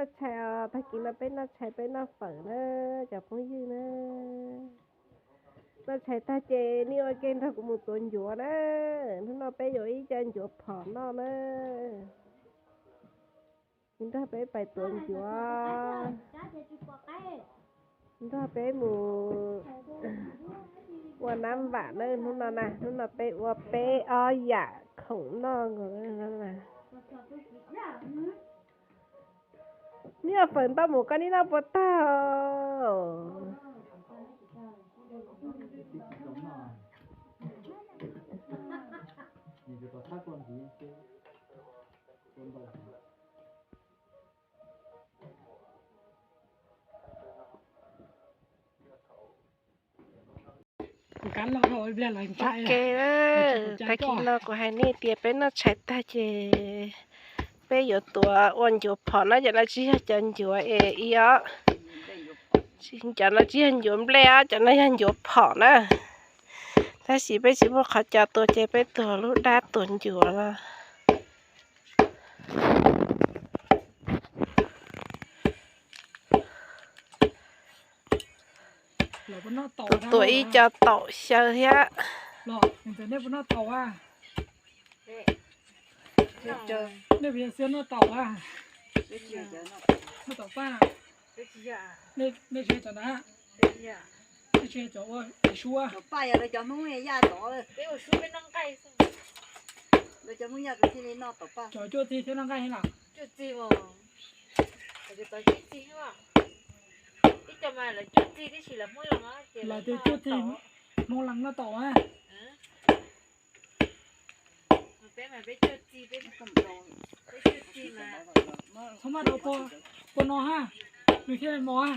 Noj tshais os, tag kis no peb noj tshais peb noj fawm na, cov phooj ywg na. Noj tshais tag ces nej ua ke nrog kuv mus tuav ncuav na. Hnub no peb yuav ib co ncuav phom noj na. Nrog peb pais tuav ncuav, nrog peb mus ua nab vam na. Hnub no na, hnub no peb ua peb ob yam khoom noj nkaus. Neb ua fawm ntau mus koj neb noj puas tag? Ok, tag kis no kuv hais nej tias peb noj tshais tag ces peb yuav tuav ua ncuav phom na. Cov no tsis yog cov ncuav es ib os, cov no tsis yog ncuav nplej os, cov no yog ncuav phom na. Tab sis peb tsis muaj qhov cos tuav ces peb tuav lub dab tuav ncuav no. Tuav ib co taum xyaw thiab. Cov cuaj txig thiab noj nqaij los? Los tias cuaj txig Hmoob Lees noj taum a. Txhob maj rau pua no ha, nws thiaj li mos.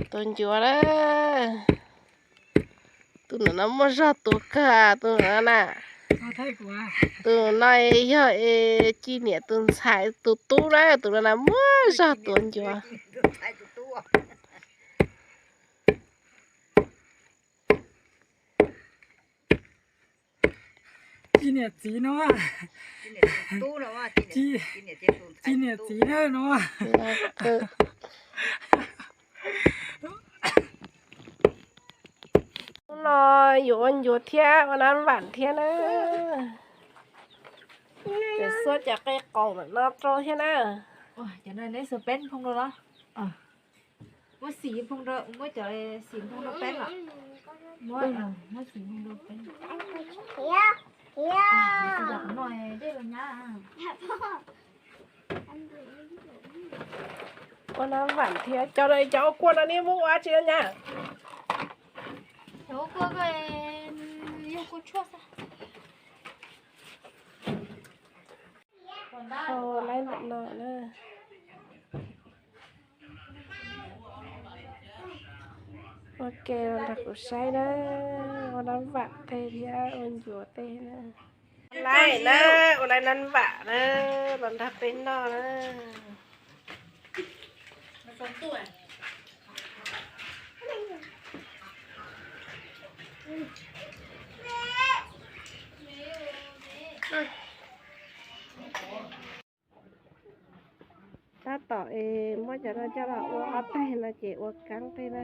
Tuav ncuav na. Tus no muaj zog tuav kawg tus no na. Tus no yog es Ci Niam tus ntxhais tus tub na, tus no na muaj zog tuav ncuav. Ci Niam txiv no, Ci Niam txiv na no. Hnub no yuav ua ncuav thiab ua nab vam thiab na. Cov xuab cov qe qaum no rau thiab na. Cov no neb xuas peb nphoo rau los? Muab xim nphoo rau, muab cov xim nphoo rau peb los? Muab, muab xim nphoo rau peb. Ua nab vam thiab cov, cov ua kua no neb muab ua dab tsi nyab? Cov ua kua ko yog kua tshuaj xwb. Hau laib ntawm no na. Ua ke los nrog kuv saib na, ua nab vam tej thiab ua ncuav tej na. Laib na, ua laib nab vam na, los nrog peb noj na. Tab tom es muab cov no coj los ua ob teg no ces ua kaab teg na.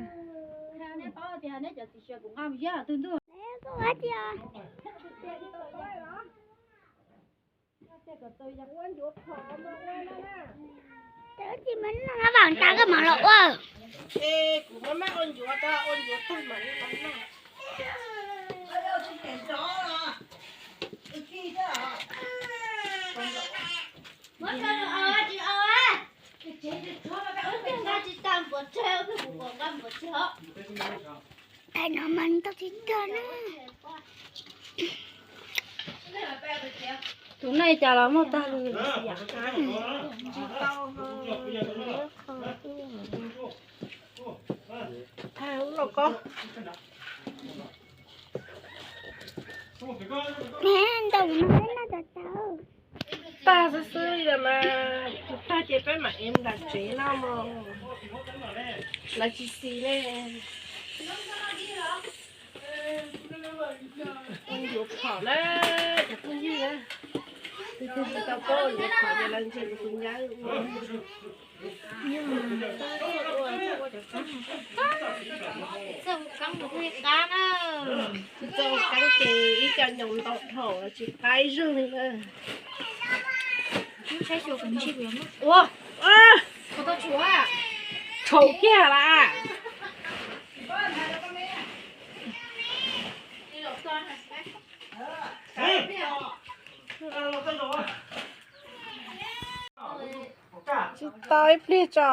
Tab sis mas noj nab vam tas koj mam los ua. Kuv muab maj ua ncuav tag, ua ncuav tag mam li los noj. Tais no mas tau tsis tag na. Tus nej cas los muaj tag li. Tag lub lauj kaub. Ntau no peb noj tau tau. Tag xwb xwb li mas, tsis tag ces peb mam ev nram tsev noj mog. Lawv tsis xis ne. Phom na, cov phooj ywg na, tus twg tsis tau paub yuav phom ces los ntsia kuv tus nyab ua. Txoj qeeb ces qab na. Txoj qeeb ces ib co nyoos ntau dhau los tsis qab ib zaug li na. Ua, tshau kiag las. Tsis tau ib pliag tso.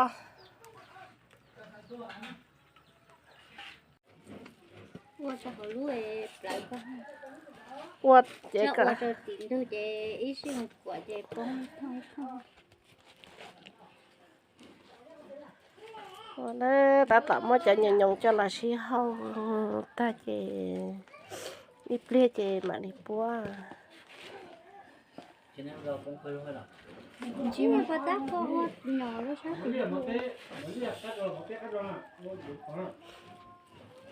Ua rau hauv lub plawv ko. Ua ces ua rau tim ntug ces ib sij mus kuam ces poob thooj thooj. Ua na, tab tom muab cov nyoos nyoos coj los sib hau tag ces ib pliag ces mam li puab. Tsis muaj pov tab koj ua nyoos lub sab tim.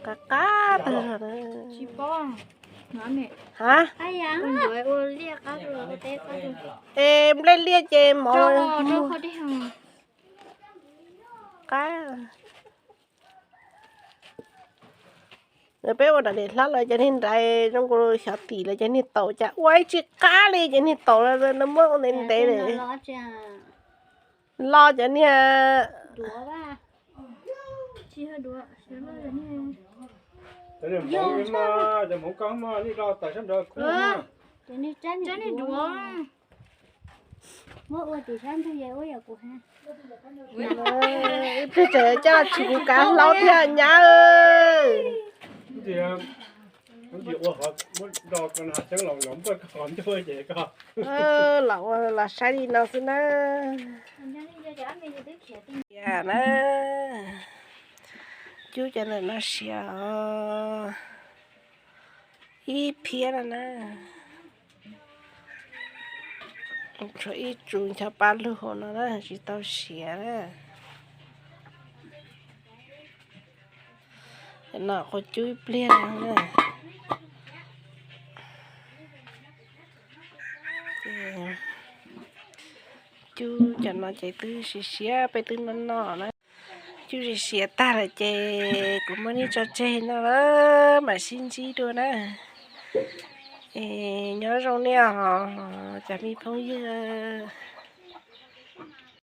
Qab qab tag zog na. Tsis paub. Ha? Ua liaj qab. Es nplej liaj ces mov qab. Peb ua nram niam hlob lawv cov niag nraiv zoo nkaus xyov tim lawv cov niag taum cas ua ib tsis qab li cov niag taum no muab ua ntev ntev li. Los cov niag Ib pliag tseem coj tsis kuv kav hlaub thiab nyab. Los ua los saib li no xwb na. Na, cub cov ntawm no siav os. Ib phiab no na. Tshuav ib tsus ncho pa lug hauv no na, tsis tau siav na. Cov no quav cub ib pliag na. Cub cov no ces twb siav siav, peb twb noj noj na. Cub siav siav tag lawm ces kuv muab nej tso tseg no lawm, mam sib ntsib dua na. Es nyob zoo nej os cov me phooj ywg.